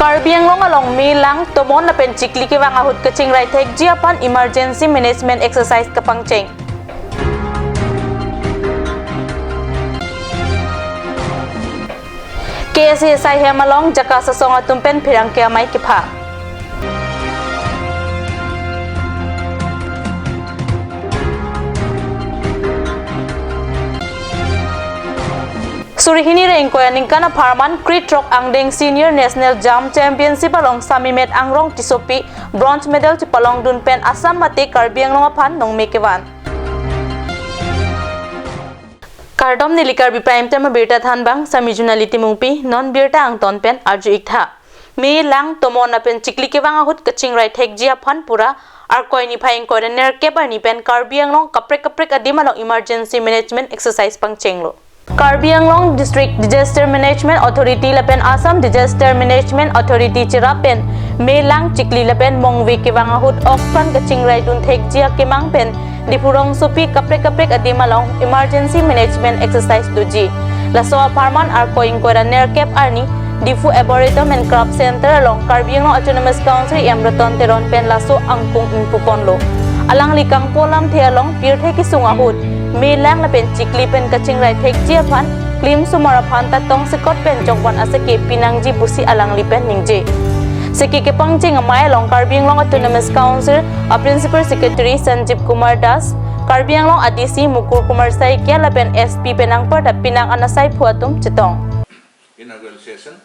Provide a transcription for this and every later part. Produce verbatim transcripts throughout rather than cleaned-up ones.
Karbi Anglong along melang, tomon lapen chikli kevang ahut kachingrai thekji aphan emergency management exercise kapangcheng. K S A S I hem along JACAS asong atum pen pherangke amei kepha. Suri hini ra ingkoi aningkan apharman kre-throk angdeng Senior National Jump Championship along Samimet Angrong Tissopi bronze medal chepalongdun pen Assam mate Karbi Anglong aphan nongme kevan. Kardom, neli Karbi Prime Time abirta thanbang, Sami Junali Timungpi, non birta angton pen arju-ik tha. Melang, tomon lapen chikli kevang ahut kachingrai thekji aphan pura Arkoi niphai ingkoi ra nerkep arni pen Karbi Anglong kaprek kaprek adim along emergency management exercise pangchenglo. Karbi Anglong District Disaster Management Authority lapen Assam Disaster Management Authority cherap pen melang, chikli lapen mongve kevang ahut okpran kachingraidun thekji akemang pen Diphu rongsopi kaprek kaprek adim along emergency management exercise doji. Laso apharman Arkoi ingkoi ra nerkep arni Diphu Arboretum and Craft Center along Karbi Anglong Autonomous Council E M Ratan Teron pen laso angkung ingpuponlo. Alangli kangpo lamthe along pirthe kesung ahut melang lapen chikli pen kachingrai thekji aphan klimsomar aphan ta tongsekot pen jokvan asake pinangji pusi alangli pen ningje. Seke kepangcheng amei along Karbi Anglong Autonomous Council a Principal Secretary Sanjeev Kumar Das, Karbi Anglong a D C Mukul Kumar Saikia lapen S P pen anparta pinang an asaiphu atum chetong. Inaugural session.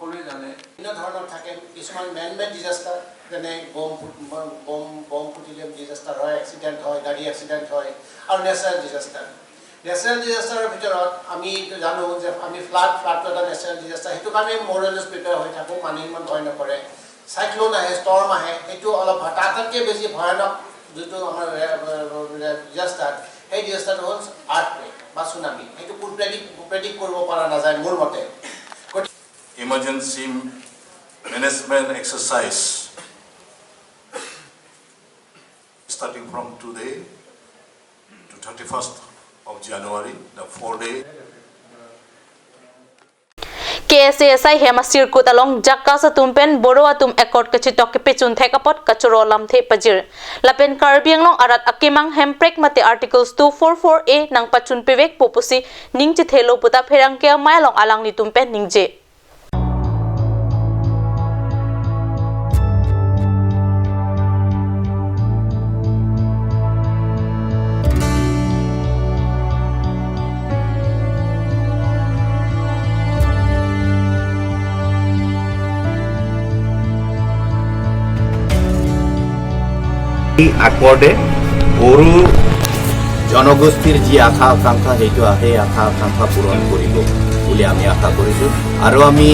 সকলোৱে জানে, বিভিন্ন ধৰণৰ থাকে, কিছুমান man made disaster, যেনে bomb foot-, bomb, bomb ফুটিলে ডিজাষ্টাৰ হয়, এক্সিডেণ্ট হয়, গাড়ী এক্সিডেণ্ট হয়, আৰু নেচাৰেল ডিজাষ্টাৰ। নেচাৰেল ডিজাষ্টাৰৰ ভিতৰত আমি এইটো জানো যে আমি ফ্লাড, ফ্লাডটো এটা নেচাৰেল ডিজাষ্টাৰ, সেইটো কাৰণে ম'ৰ অৰ লেছ প্ৰিপেয়াৰ হৈ থাকোঁ, মানুহে ইমান ভয় নকৰে। চাইক্লন আহে, ষ্টৰ্ম আহে, সেইটো অলপ ভ-, তাতকৈ বেছি ভয়ানক যিটো আমাৰ ৰে-, ৰে-, ৰে-, ডিজাষ্টাৰ, সেই ডিজাষ্টাৰটো হ'ল আৰ্থকুৱেক বা চুনামি। সেইটো কোনো প্ৰেডিক্ট, প্ৰেডিক্ট কৰিব পৰা নাযায় মোৰ মতে। গতিকে Emergency management exercise starting from today to thirty-first of January, the four day. K S A S I hem a-circuit along JACAS atum pen Bodo atum accord kachetok kepechun thek apot kachoro lamthe pajir. Lapen Karbi Anglong arat akemang hemprek mate Articles two four four A nangpachun pevekpo pusi ning chethelo puta pherangke amei along alanglitum pen ningje. এই আকৰ্ডে বড়ো জনগোষ্ঠীৰ যি আশা আকাংক্ষা, সেইটো, সেই আশা আকাংক্ষা পূৰণ কৰিব বুলি আমি আশা কৰিছোঁ। আৰু আমি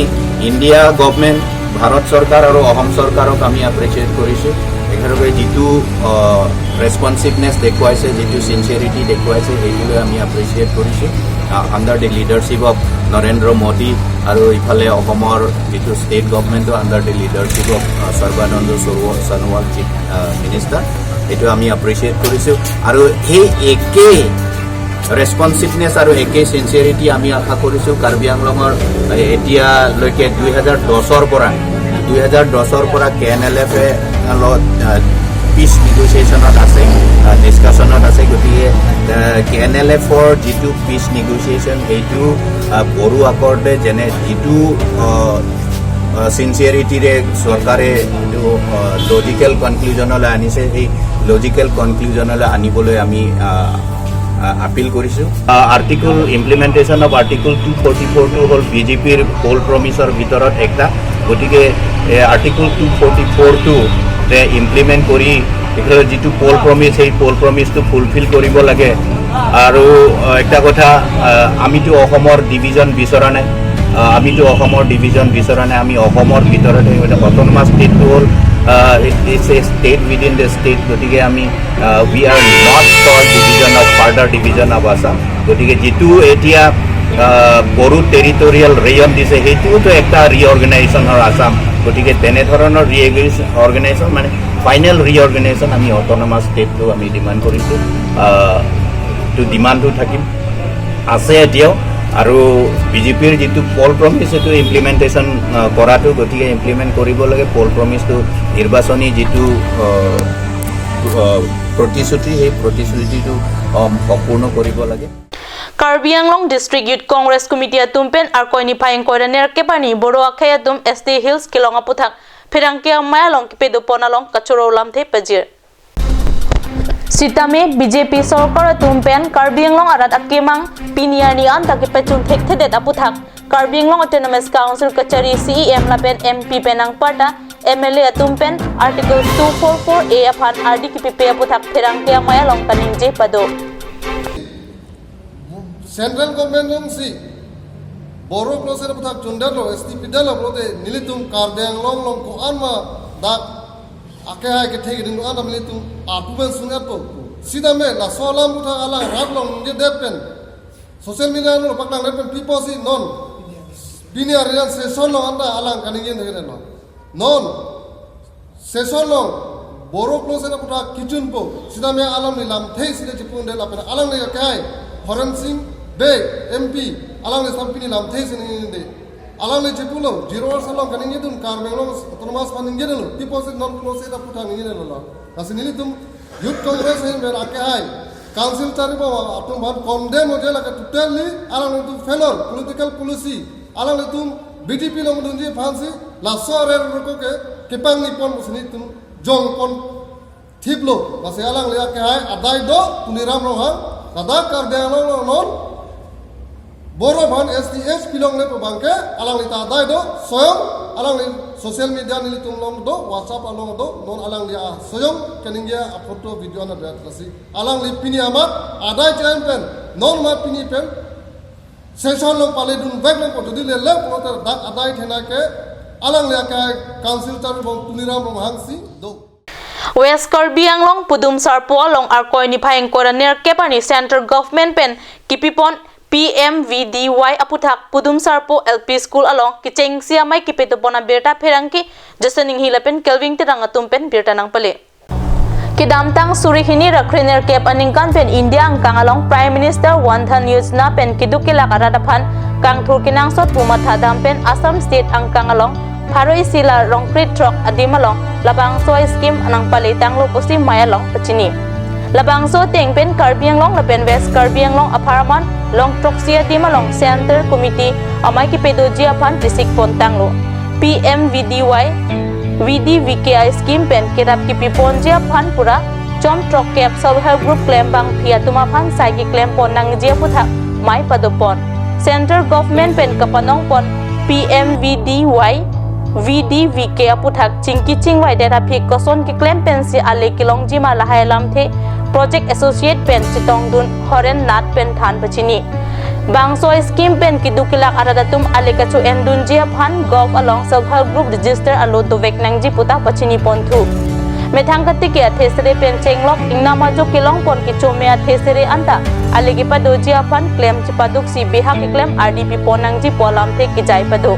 ইণ্ডিয়া গভৰ্ণমেণ্ট, ভাৰত চৰকাৰ আৰু অসম চৰকাৰক আমি এপ্ৰিচিয়েট কৰিছোঁ। তেখেতলোকে যিটো, আহ, ৰেছপনচিভনেছ দেখুৱাইছে, যিটো ছিনচিয়াৰিটি দেখুৱাইছে, সেইটোলৈ আমি এপ্ৰিচিয়েট কৰিছোঁ। আহ, under the leadership of Narendra মোদী আৰু ইফালে অসমৰ যিটো ষ্টেট গভৰ্ণমেণ্টো under the leadership of, আহ, সৰ্বানন্দ সোণোৱাল, সোণোৱাল চিফ, আহ, মিনিষ্টাৰ, এইটো আমি এপ্ৰিচিয়েট কৰিছোঁ। আৰু সেই একেই ৰেছপনচিভনেছ আৰু একেই ছিনচিয়াৰিটি আমি আশা কৰিছোঁ কাৰ্বি আংলঙৰ, এ, এতিয়ালৈকে দুই হাজাৰ দহৰ পৰা, দুই হাজাৰ দহৰ পৰা কে এন এল এফ এ লগত, আ, পিচ নেগচিয়েশ্যনত আছে, আ, ডিছকাশ্যনত আছে। গতিকে, আ, কে এন এল এফৰ যিটো পিচ নেগচিয়েশ্যন, সেইটো, আ, বড়ো আকৰ্ডে যেনে যিটো, আ, আ, ছিনচিয়াৰিটিৰে চৰকাৰে যিটো, আ, লজিকেল কনক্লুজনলৈ আনিছে, সেই লজিকেল কনক্লুজনলৈ আনিবলৈ আমি, আ, আ, আপিল কৰিছোঁ। আ, article, implementation of article two forty ফ'ৰটো হ'ল বিজেপিৰ বল্ড প্ৰমিছৰ ভিতৰত একটা। গতিকে, এ, আৰ্টিকল টু ফৰ্টি ফ'ৰটো তে ইমপ্লিমেণ্ট কৰি তেখেতৰ যিটো বল্ড প্ৰমিছ, সেই বল্ড প্ৰমিছটো ফুলফিল কৰিব লাগে। আৰু, আ, একটা কথা, আ, আমিতো অসমৰ ডিভিজন বিচৰা নাই, আ, আমিতো অসমৰ ডিভিজন বিচৰা নাই, আমি অসমৰ ভিতৰতে, মানে, অট'নমাছ ষ্টেটটো হ'ল, আ, it is a state within the state। গতিকে আমি, আ, we are not for division of, further division of Assam। গতিকে যিটো এতিয়া, আ, বড়ো টেৰিটৰিয়েল ৰেয়ন দিছে, সেইটোতো একটা ৰিঅৰ্গেনাইজেশ্যন হয় আছাম। গতিকে তেনেধৰণৰ ৰিঅৰ্গেনাইজেশ্যন, মানে, ফাইনেল ৰিঅৰ্গেনাইজেশ্যন আমি অট'নমাছ ষ্টেটটো আমি ডিমাণ্ড কৰিছোঁ, আ, টো ডিমাণ্ডটো থাকিম, আছে এতিয়াও। আৰু বিজেপিৰ যিটো পল প্ৰমিছ, সেইটো ইমপ্লিমেণ্টেশ্যন, আহ, কৰাটো, গতিকে ইমপ্লিমেণ্ট কৰিব লাগে। পল প্ৰমিছটো, নিৰ্বাচনী যিটো, আহ, আহ, প্ৰতিশ্ৰুতি, সেই প্ৰতিশ্ৰুতিটো, আহ, সম্পূৰ্ণ কৰিব লাগে। Karbi Anglong District Youth Congress Committee atum pen Arkoi niphai ingkoi ra nerkep arni Boro akhei atum S T Hills kelong aputhak pherangke amei along kepado pon along kachoro lamthe pajir. Sitame B J P sorkar atum pen Karbi Anglong arat akemang pini arni anta kepachun thekthedet aputhak Karbi Anglong Autonomous Council kachari C E M lapen M P pen anparta M L A atum pen Article two four four A aphan ardi kipipe aputhak pherangke amei along kaningje pado. Central government alongsi Boro close aputhak chundetlo, S T pidetlo pulote nelitum Karbi Anglong along ko-an ma dak akehai kethe keding do-an ta nelitum apu pen sunetpo. Sitame laso alam aputhak alang rat along ningjedet pen, social media along paklang det pen pipo si non pini arjan session along anta alang kaningje thekthedet lo. Non session along Boro close aputhak kechunpo, sitame alangli lamthe si le chepundetlo lapen alangli akehai Horen Sing Bey M P, alangli sam pini lamthe si ningjedet. Alangli chepulo, zero hours along kaningjedun, Karbi Anglong Autonomous aphan ningjedunlo, pipo si non close aputhak ningjedetlo. Lasi nelitum Youth Congress ahin pen akehai Council chari bom atum aphan condemn ojela ke totally alanglitum failure political policy, alanglitum B J P along dunji aphansi laso arerok ke kepangni pon pusi nelitum jong pon thiplo. Lasi alangli akehai adai do Tuliram Ronghang, ladak Karbi Anglong along non Boro aphan S T S pilongle pu abangke alangli ta adai do, soyong alangli social media nelitum along do, WhatsApp along do, non alangli asoyong kaningje aphoto video ana berat lasi alangli pini amat adai chen pen, non ma pini pen session along paledun vek nangpo, jodi lele pulote dak adai thena ke alangli akehai Council chari bom Tuliram Ronghang si do. West Karbi Anglong Pudum Sarpo along Arkoi niphai ingkoi ra nerkep arni Central Government pen kipipon P M V D Y aputhak Pudum Sarpo L P School along kechengsi amei kepado pon abirta pherangke Jason Inghi lapen Kelvin Terang atum pen birta nangpale. Kedamtang suri hini ra kre nerkep aningkan pen India angkang along Prime Minister Jan Dhan Yojana pen keduk kelak arat aphan kangthur kenangsot pu mathadam pen Assam State angkang along pharo isi ra rong kre throk adim along labangso scheme nangpale tanglo pusi amei along pachini. Labangso ateng pen Karbi Anglong lapen West Karbi Anglong apharman long throksi adim along Central Committee amei kepadoji aphan chisik pon tanglo. P M V D Y, V D V K I scheme pen kerap kipi ponji aphan pura chom throkkep self help group klembangpi atum aphan sai keklem pon nangji aputhak amei pado pon. Central Government pen kapanong pon P M V D Y, V D V K aputhak chingki chingvaidet aphi koson keklem pensi ale kelongji ma lahai alamthe Project Associate pen chetongdun Horen Nath pen than pachini. Bangso scheme pen keduk kelak arat atum ale kacho-endunji aphan Gov along self help group register alo dovek nangji puta pachini ponthu. Methang katiki athesere pen chenglok ingnam ajo kelong pon kechome athesere anta ale kepadoji aphan klem chepaduksi bihak keklem ardi pipon nangji pu alamthe kejai pado.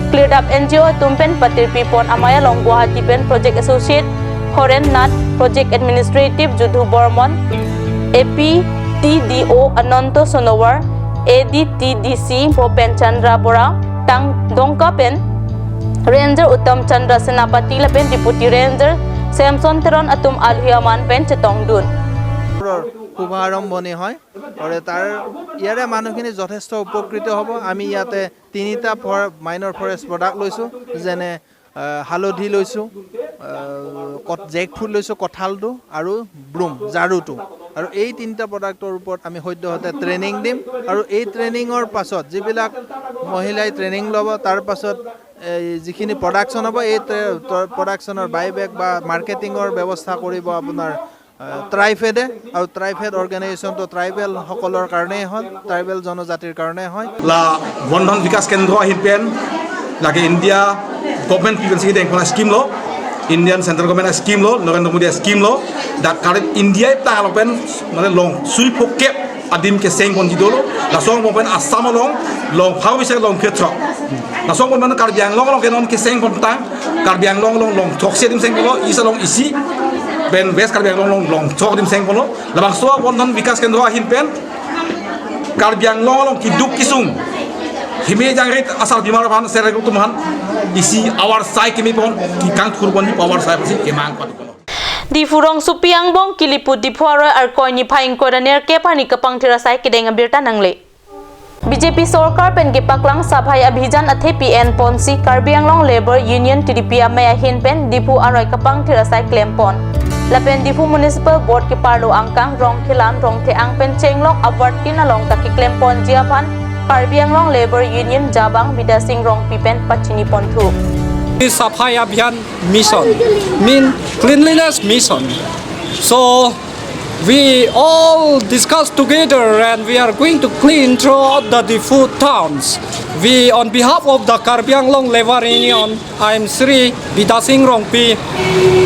Klirdap N G O atum pen patirpi pon amei along Guwahati pen Project Associate Horen Nath, Project Administrative Judhu Bormon, A P T D O Ananto Sonowar, A D T D C Bhopen Chandra Bora, Tang Dongka pen Ranger Uttam Chandra Senapati lapen Deputy Ranger Samson Teron atum alhi aman pen chetongdun. শুভাৰম্ভণি হয় আৰু তাৰ ইয়াৰে মানুহখিনি যথেষ্ট উপকৃত হ'ব। আমি ইয়াতে তিনিটা ফৰ মাইনৰ ফৰেষ্ট প্ৰডাক্ট লৈছোঁ, যেনে আহ, হালধি লৈছোঁ, আহ, কঠ জেক ফ্ৰুট লৈছোঁ, কঁঠালটো আৰু ব্ৰুম ঝাৰুটো। আৰু এই তিনিটা প্ৰডাক্টৰ ওপৰত আমি সদ্যহতে ট্ৰেইনিং দিম আৰু এই ট্ৰেইনিঙৰ পাছত যিবিলাক মহিলাই ট্ৰেইনিং ল'ব, তাৰ পাছত এই যিখিনি প্ৰডাকশ্যন হ'ব, এই ট্ৰে- প্ৰ- প্ৰডাকশ্যনৰ বাইবেক বা মাৰ্কেটিঙৰ ব্যৱস্থা কৰিব আপোনাৰ আহ, ট্ৰাইফেডে। আৰু ট্ৰাইফেড অৰ্গেনাইজেশ্যনটো ট্ৰাইবেলসকলৰ কাৰণেই হয়, ট্ৰাইবেল জনজাতিৰ কাৰণে হয়। La Jan Dhan Vikas Kendra ahin pen lake India government pi pensi kedeng pon a scheme lo, Indian central government a scheme lo, Narendra Modi a scheme lo, dak karit India ta lo pen mane long suri phokep adim keseng ponji dolo. Laso angbong pen Assam along long pharo isi ra long kre throk. Laso angbong pen Karbi Anglong along ke non keseng pontang. Karbi Anglong along long throksi adim seng ponlo, East along isi. Pen West Karbi Anglong along long throk adim seng ponlo. Labangso Jan Dhan Vikas Kendra ahin pen Karbi Anglong along keduk kesung, heme jangrit asar bimar aphan, self help group atum aphan isi awar sai keme pon, kekang thur pon, awar sai pasi kemang pon. Diphu rongsopi angbong kilipu Diphu aroi Arkoi niphai ingkoi ra nerkep arni kapangthir asai kedeng abirta nangle. B J P sorkar pen kepaklang Safai Abhiyan athepi en ponsi Karbi Anglong Labour Union K D P amei ahin pen Diphu aroi kapangthir asai klem pon. Lapen Diphu Municipal Board keparlo angkang Rongkhelan Rongtheang pen chenglok awartin along ta keklem ponji aphan Karbi Anglong Labour Union jabang Bidya Sing Rongpi pen pachini ponthu. Safai Abhiyan mission, mean cleanliness mission. So we all discuss together and we are going to clean throughout the Diphu towns. We, on behalf of the Karbi Anglong Labour Union, I am Shri Bidya Sing Rongpi.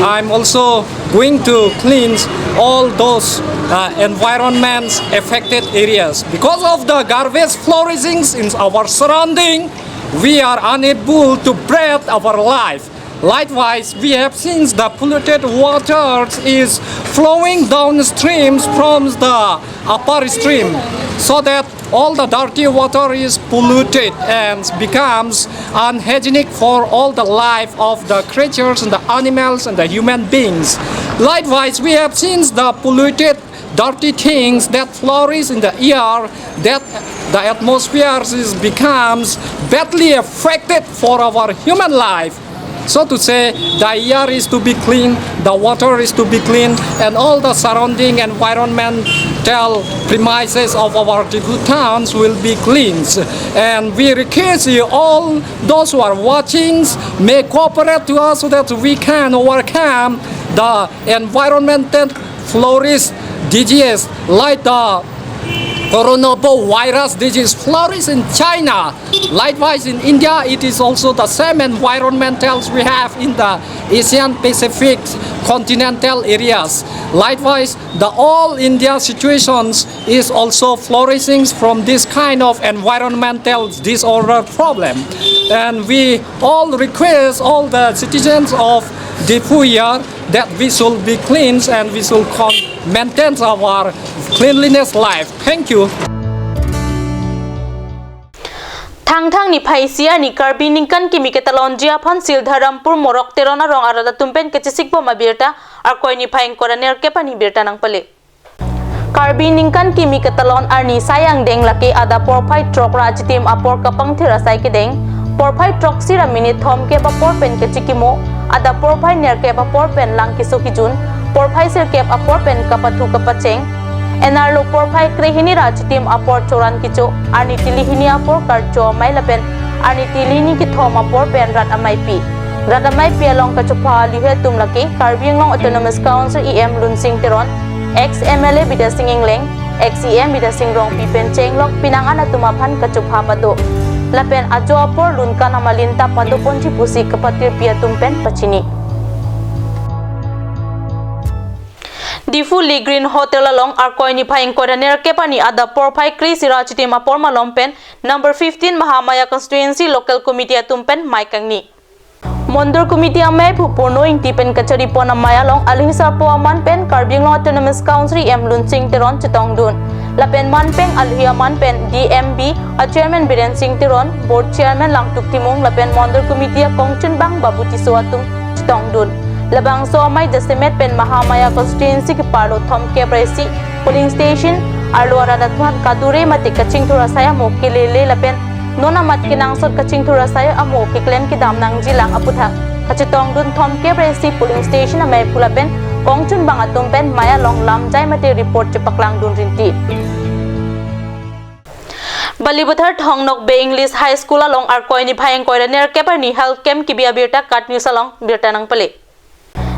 I am also going to cleanse all those uh, environments affected areas. Because of the garbage flourishings in our surrounding, we are unable to breathe our life. Likewise, we have seen the polluted water is flowing downstreams from the upper stream, so that all the dirty water is polluted and becomes unhygienic for all the life of the creatures and the animals and the human beings. Likewise, we have seen the polluted dirty things that flourish in the air, that the atmosphere is becomes badly affected for our human life. So to say, the air is to be clean, the water is to be clean, and all the surrounding environmental premises of our Diphu towns will be cleansed. And we request you all, those who are watching, may cooperate to us so that we can overcome the environmental flourish diseases like the coronavirus disease flourish in China. Likewise, in India, it is also the same environmentals we have in the Asian Pacific continental areas. Likewise, the all India situations is also flourishing from this kind of environmental disorder problem. And we all request all the citizens of Diphu here that we should be clean and we should con- maintain our cleanliness life. Thank you. Thangthang niphai isi arni Karbi ningkan kimi ketalonji aphan Sildharampur Morok Teron arong arat atum pen kachesik bom abirta Arkoi niphai ingkoi ra nerkep arni birta nangpale. Karbi ningkan kimi ketalon arni sai angdeng lake adap porphai throk ra achitim apor kapangthir asai kedeng, porphai throksi ra minit thomkep apor pen kachikimo, adap porphai nerkep apor pen lang keso kejun, porphai sirkep apor pen kapathu kapacheng, enarlo porphai krehini ra achitim apor choran kecho, arni tilihini apor karcho amei lapen arni tilihini kethom apor pen rat ameipi. Rat ameipi along kachopha alihe atum lake Karbi Anglong Autonomous Council E M Lunsing Teron, ex M L A Bidya Sing Engleng, ex E M Bidya Sing Rongpi pen chenglok pinang an atum aphan kachopha pado. Lapen ajo apor lunkan amalin ta pado ponji pusi kapatirpi atum pen pachini. Diphu Lee Green Hotel along Arkoi niphai ingkoi ra nerkep arni adap porphai kre-isi ra achitim apor malom pen number fifteen Mahamaya Constituency Local Committee atum pen mei kangni. Mondol Committee amei Phu Purno Ingti pen kachari pon amei along alihi sarpo aman pen Karbi Anglong Autonomous Council E M Lunsing Teron chetongdun. Lapen manpeng alihi aman pen D M B a Chairman Biren Sing Teron, Board Chairman Langtuk Timung lapen Mondol Committee akongchunbang Babu Tisso atum chetongdun. Labangso amei jasemet pen Mahamaya Constituency keparlo thomkep ra isi polling station arlo arat aphan kadure mate kachingthur asai amo kelele lapen non amat kenangsot kachingthur asai amo keklem kedam nangjilang aputhak kachetongdun thomkep ra isi polling station amei pu lapen kongchunbang atum pen mei along lamjai mate report chepaklangdun rinti. Balipathar Thong Nokbe English High School along Arkoi niphai ingkoi ra nerkep arni health camp kebi abirta KAT News along birta nangpale.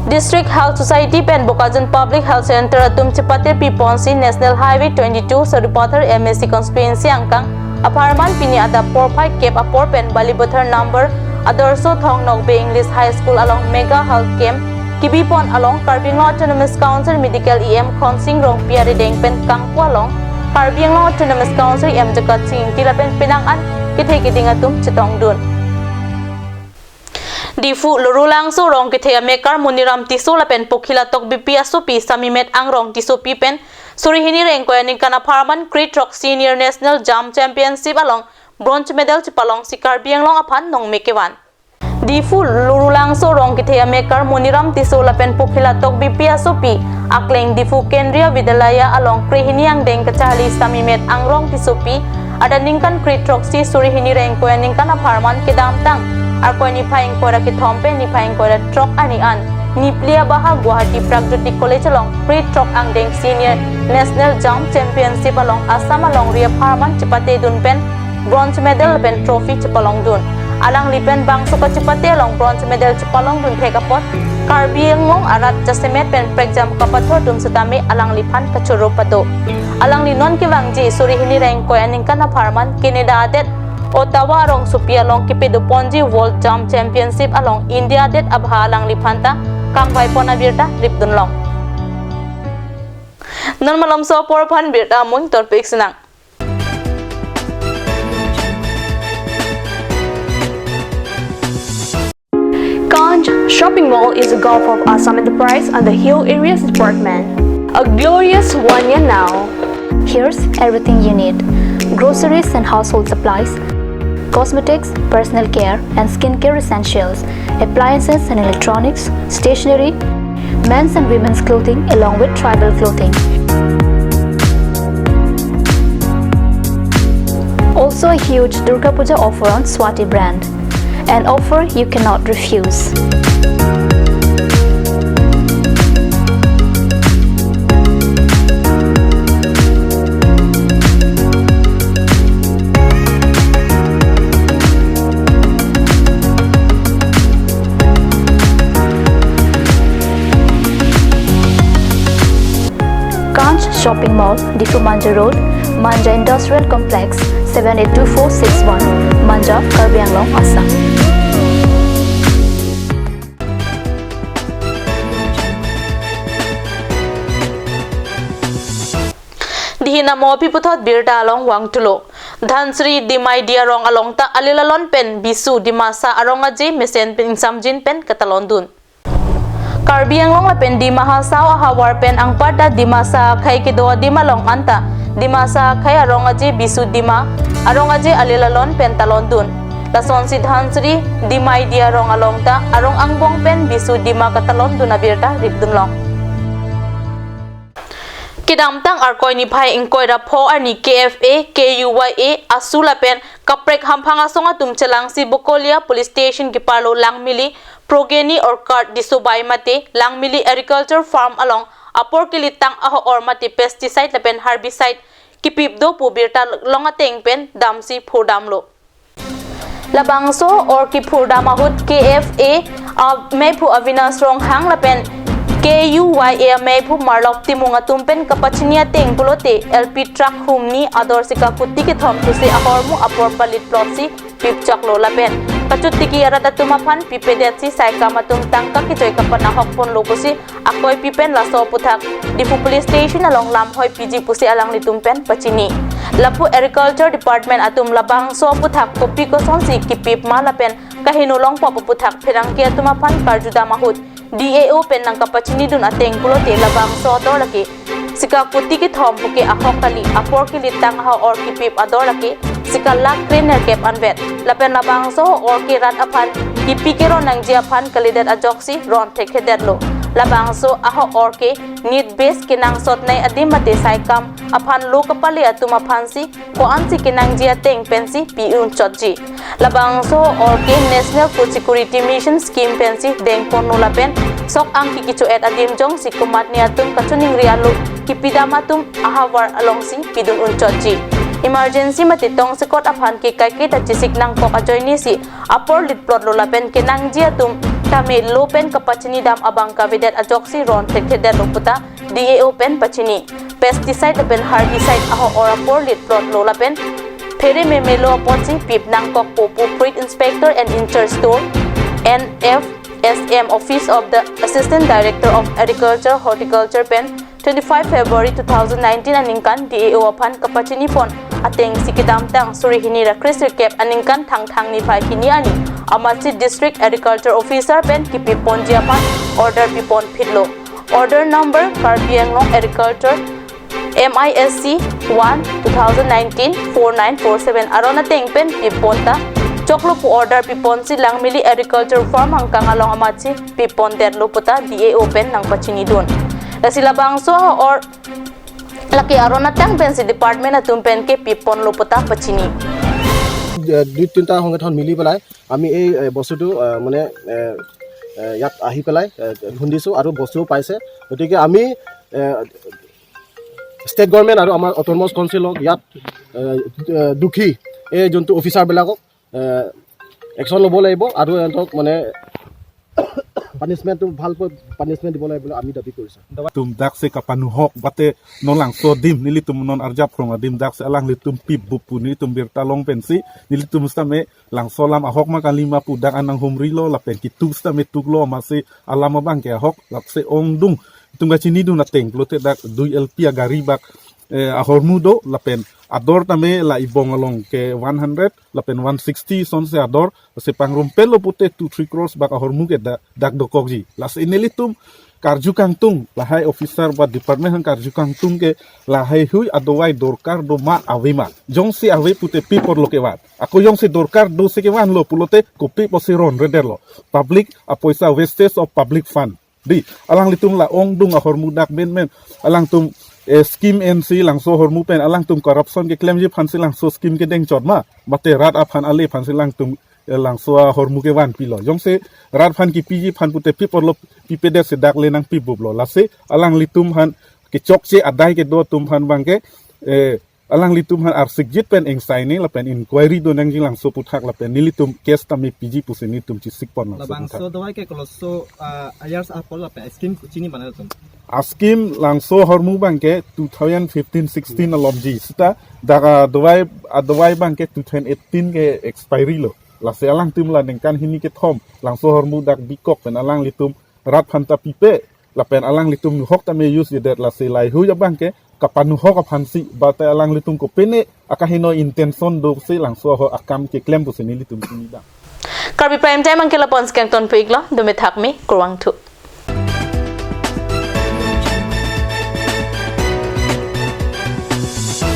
District Health Society pen Bokajan Public Health Center atum chepatirpi ponsi National Highway twenty-two Sarupathar M A C constituency angkang apharman pini adap porphai kep apor pen Balipathar number Adarsho Thong Nokbe English High School along mega health camp kebi pon along Karbi Anglong Autonomous Council Medical E M Khonsing Rongpi arideng pen kangpu along Karbi Anglong Autonomous Council E M Jagat Sing Engti lapen penang an kethe keding atum chetongdun. Diphu Lurulangso Rongkethe amekar Moniram Tisso lapen Pokhila Tokbipi asopi Samimet Angrong Tissopi pen suri hini ra ingkoi aningkan apharman kre throksi Senior National Jump Championship along bronze medal chepalongsi Karbi Anglong aphan nongme kevan. Diphu Lurulangso Rongkethe amekar Moniram Tisso lapen Pokhila Tokbipi asopi akleng Diphu Kendriya Vidyalaya along kre hini angdeng kacharli Samimet Angrong Tissopi adan ningkan kre throksi suri hini ra ingkoi aningkan apharman kedamtang Arkoi niphai ingkoi ra kethom pen niphai ingkoi ra throk arni an niphli abaha Guwahati Pragjyoti College along kre throk angdeng Senior National Jump Championship along Assam alongri apharman chepatedun pen bronze medal pen trophy chepalongdun. Alangli pen bangso kachepate along bronze medal chepalongdun thek apot Karbi Anglong arat jasemet pen prekjam kapathor atum setame alangliphan kachoro pado. Alangli non kevangji suri hini ra ingkoi aningkan apharman Canada adet Ottawa arongsopi along kepadoponji World Jump Championship along India adet abha alangliphan ta kangvaipon abirta ripdunlong. Non malomso apor aphan birta amung torpik sinang. Kanch Shopping Mall is a gulf of Assam Enterprise under Hill Areas Department. A glorious one year now. Here's everything you need: groceries and household supplies, cosmetics, personal care and skincare essentials, appliances and electronics, stationery, men's and women's clothing along with tribal clothing. Also a huge Durga Puja offer on Swati brand. An offer you cannot refuse. Kanch Shopping Mall, Diphu Manja Road, Manja Industrial Complex, seven eight two four six one, Manja, Karbi Anglong, Assam. Dihin amo aphi puthot birta along vangthulo. Dhansiri Dimai Diarong along ta alil alon pen Bisu Dimasa arong aje mesen pen ingsamjin pen katalondun. Karbi Anglong lapen Dima Hasao ahavar pen anparta Dimasa akhei kedo adim along anta Dimasa akhei arong aje Bisu Dima arong aje alil alon pen talondun. Lasonsi Dhansiri Dimai Diarong along ta arong angbong pen Bisu Dima katalondun abirta ripdunlong. Kedamtang Arkoi niphai ingkoi ra pho arni K F A, K U Y A, ASU lapen kaprek hamphang asong atum chelangsi Bokolia Police Station keparlo Langmili Progeny Orchard Disobai mate Langmili Agriculture Farm along apor kelitang aho-or mate pesticide lapen herbicide kepip do pu birta long ateng pen damsi phurdamlo. Labangso or kephurdam ahut K F A ameiphu Avinash Ronghang lapen K U Y A ameiphu Marlok Timung atum pen kapachini ateng pulote L P truck humni ador sika kuti kethom thusi ahormu apor palit plotsi pipchoklo lapen kachotiki arat atum aphan pipedetsi saikam atum tangka kejoi kapanahok ponlo pusi akoipi pen laso aputhak Diphu Police Station along lamhoi piji pusi alanglitum pen pachini. Lapu Agriculture Department atum labangso aputhak kopi kosonsi kepip ma lapen kaheno longpo aputhak pherangke atum aphan karjudam ahut D A O pen nangkapachinidun ateng pulote labangso ador lake sika kuti kethom puke ahok kali, apor kelitang aho-or kepip ador lake sika lakh kre nerkep anvet. Lapen labangso ho-or ke rat aphan kipi keron nangji aphan kalidet ajoksi ron thekthedetlo. Labangso aho-or ke need base kenangsot nei adim mate saikam aphan lo kapale atum aphansi ko-ansi kenangji ateng pensi pi-un chotji. Labangso or ke National Food Security Mission scheme pensi dengponlo lapen sok angki kecho-et adim jongsi komatne atum kachoningri alo kepidam atum ahavar alongsi pidun un chotji. Emergency mate tongsekot aphan ke kaiketa chesik nangkok ajoinesi apor litplotlo lapen kenangji atum tame lo pen kapachinidam abang kavedet ajoksi ron thekthedetlo puta D A O pen pachini. Pesticide lapen herbicide aho-or apor litplotlo lapen phere memelo apotsi pip nangkokpo pu Fruit Inspector and In-charge Store, N F S M, Office of the Assistant Director of Agriculture, Horticulture pen twenty-five February two thousand nineteen aningkan D A O aphan kapachinipon atengsi kedamtang suri hini ra kresirkep aningkan Thangthang niphai hini arni amatsi District Agriculture Officer pen kipi ponji aphan order pipon phitlo. Order number Karbi Anglong Agriculture M I S C one two thousand nineteen four nine four seven aron ateng pen pipon ta choklo pu order piponsi Langmili Agriculture Farm angkang along amatsi pipon detlo puta D A O pen nangpachinidun. Lasi labangso or lake aron ateng pensi department atum pen ke piponlo puta pachini. এ, দুই তিনিটা সংগঠন মিলি পেলাই আমি এই এ, বস্তুটো এ, মানে এ, এ, ইয়াত আহি পেলাই এ, খুন্দিছোঁ আৰু বস্তুও পাইছে। গতিকে আমি ষ্টেট গভৰ্ণমেণ্ট আৰু আমাৰ অট'নমাছ কাউন্সিলক ইয়াত এ, এ, দুখী এই যোনটো অফিচাৰবিলাকক একশ্যন ল'ব লাগিব আৰু সিহঁতক মানে পানিচমেণ্টটো ভালকৈ পানিচমেণ্ট দিব লাগে বুলি আমি দাবী কৰিছোঁ। Tum dak se kapanuhok bate non langso adim nelitum non arjap krong adim dak se alanglitum pip bup pu nelitum birta long pensi nelitum sitame langso alam ahok ma kali ma pu dak anang humri lo lapen kituk sitame tuklo amatsi alam abang ke ahok lasi ongdung itum kachinidun ateng pulote dak dui L P agari bak eh, ahormu do lapen ador tame la ibong along ke one hundred lapen one sixty sonse ador lasi pangrumpetlo pute two three crores bak ahormu ke da, dak dokokji. Lasi nelitum karju kangtung lahai officer ba department aphan karju kangtung ke lahaihui adawai dorkar do ma ave ma. Jongsi ave pute pi apotlo kevan. Ako jongsi dorkar do si kevanlo pulote kopi apotsi ronre detlo. Public apoisa, wastage of public fund. Di, alanglitum la ongdung ahormu dak menmen. Alangtum eh, scheme ensi langso ahormu pen alangtum corruption keklemji aphansi langso scheme kedeng chot ma. Mate rat aphan ale aphansi alangtum eh, langso ahormu kevan pilo. Jongsi rat aphan kipiji aphan pute pi apotlo pipedet si dak le nangpi buplo. Lasi alanglitum aphan kechokche adai kedo atum aphan abang ke eh, alanglitum aphan arsikjit pen ingsaini lapen inquiry do nangji langso aputhak lapen nelitum case tame piji pusi nelitum chesik ponlo. Labangso dawai ke koloso uh, ayars apol lapen scheme chini mana tum. Ascheme langso ahormu abang ke two thousand fifteen sixteen alomji sita dak adawai adawai abang ke two thousand eighteen ke expiry lo. Lasi alangtum la ningkan hini kethom langso ahormu dak bikok pen alanglitum rat aphan ta pipe lapen alanglitum nuhok tame use jedet lasi lahaihui abang ke kapanuhok aphansi bate alanglitum kopine akaheno intention do si langso ahor akam keklem pusi nelitum chinidam. Karbi Prime Time angke lapon si kangton pu-iklo, dome thakme, kurvangthu.